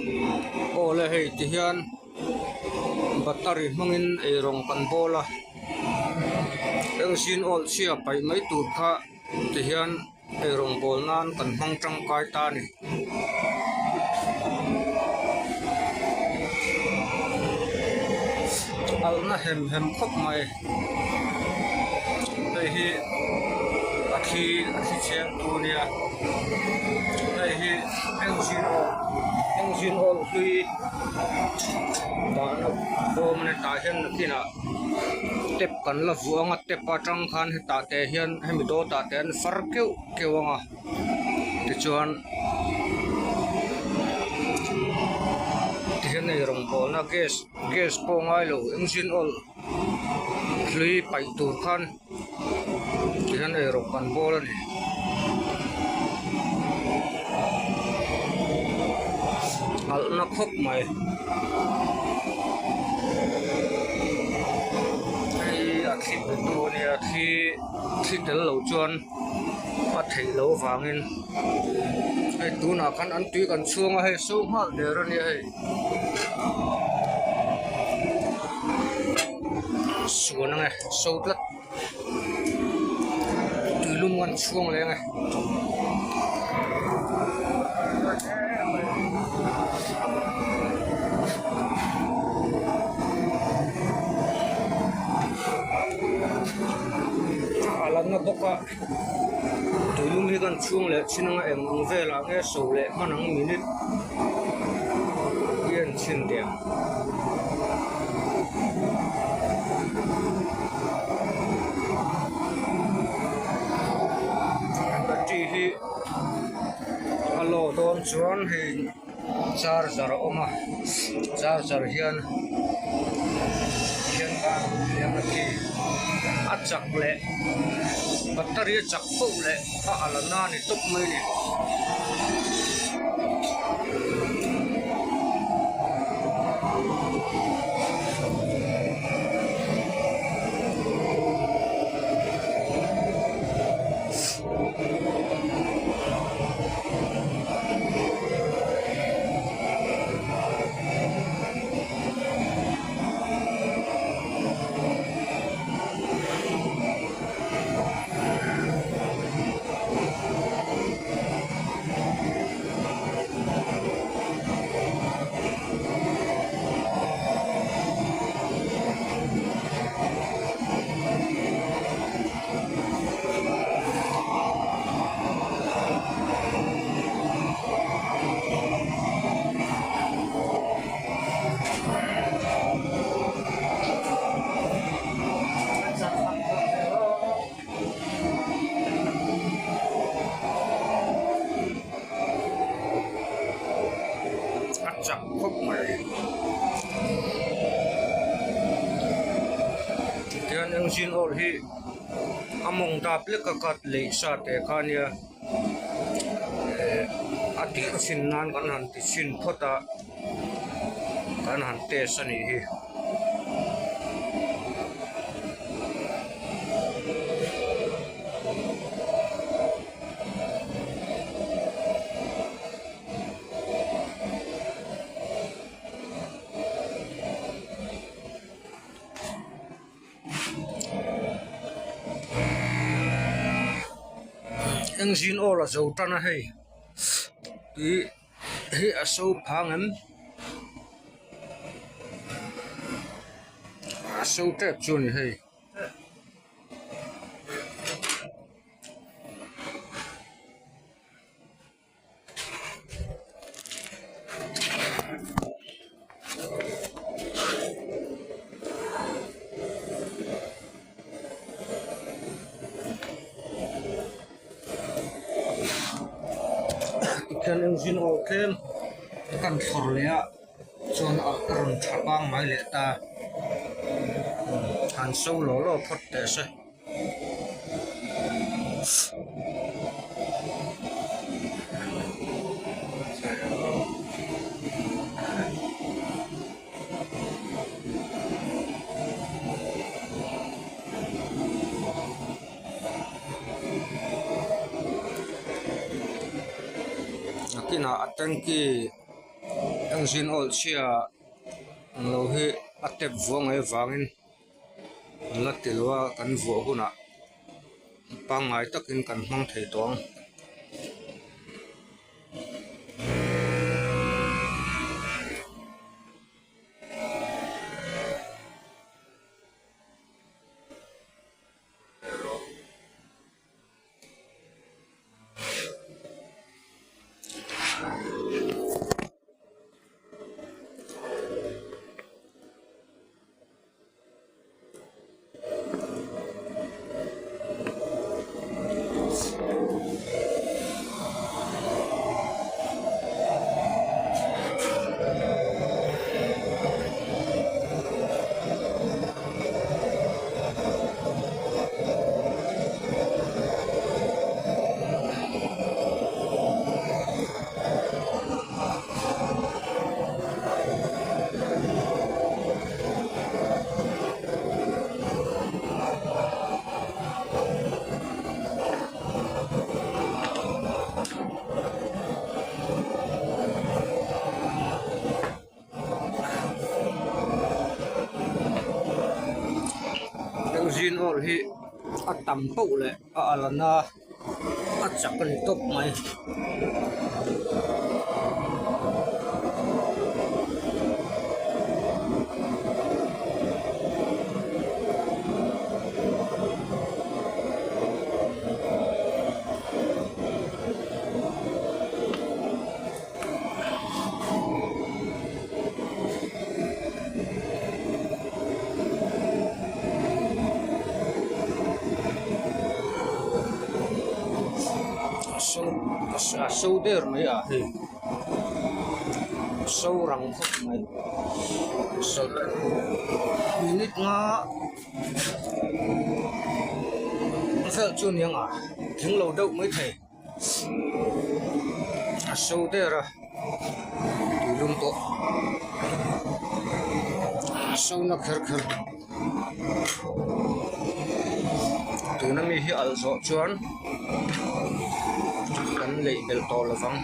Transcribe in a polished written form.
Awle hei ti hian battery hmangin eirawng kan bawl a engine oil chhia paih mai tur kha ti hian eirawng bawl nan kan hmang tangkai ta a ni. Alhna hem hem khawp mai hei hi a thi a thi cheng tu a nia hei hi engine oil engine oil hlui dahna bawm a ni tah hian nakinah tap kan la vuah ang a tap atang khan hetah te hian hemi dawtah te hian far keuh keuh ang a tichuan tihian hei rawngbawlna gas gas pawh ngai lo engine oil hlui paih tur khan tihian ei rawng kan bawl a ni. Alhna khawp mai hei a thli pe tu a nia thli thli tel lo chuan a theih loh avangin hei tunah khan an tui kan chhung a hei so nghal der a nia hei. Suan ang e so tlat tuilum an chhuang leh ang e. A la na bawk a tuilum hi kan chhung leh chin anga eng ang velah nge so leh hman ang minute hi a inchhin teh ang. Battery hi a low dawn chuan hei charger a awm a charger hian hian a chak leh battery a chak poh leh a alh na a ni tawp mai a ni. A chak khawp mai tihian engine oil hi a mawng dap lek a cut leh sa teh kha a nia eh a tih chhin nan kan han ti chhin phawt a kan han test a nih hi. Engine oil a zo tan a hei ih hi a so phang em a so tep chu a ni hei. Tikhian engine oil tlem kan thlawr leh a chuan a rawn tha pangngai leh ta han so law law phawt teh se. Nakinah a tanki. Engine oil chhia ang lo hi a tap vuah mai avangin la ti lo a kan vuah hunah pangngai takin kan hmang thei tawh ang. Engine oil hi a tam pauh leh a alh a a chak a ni tawp mai. A so der mai a hei a so rang khawp mai minute nga vel chu a ni ang a tling lo deuh maithei. A so der a tuilum pawh a so na kher kher tuna mi hi alh zawh chuan kan leih belh tawh lovang.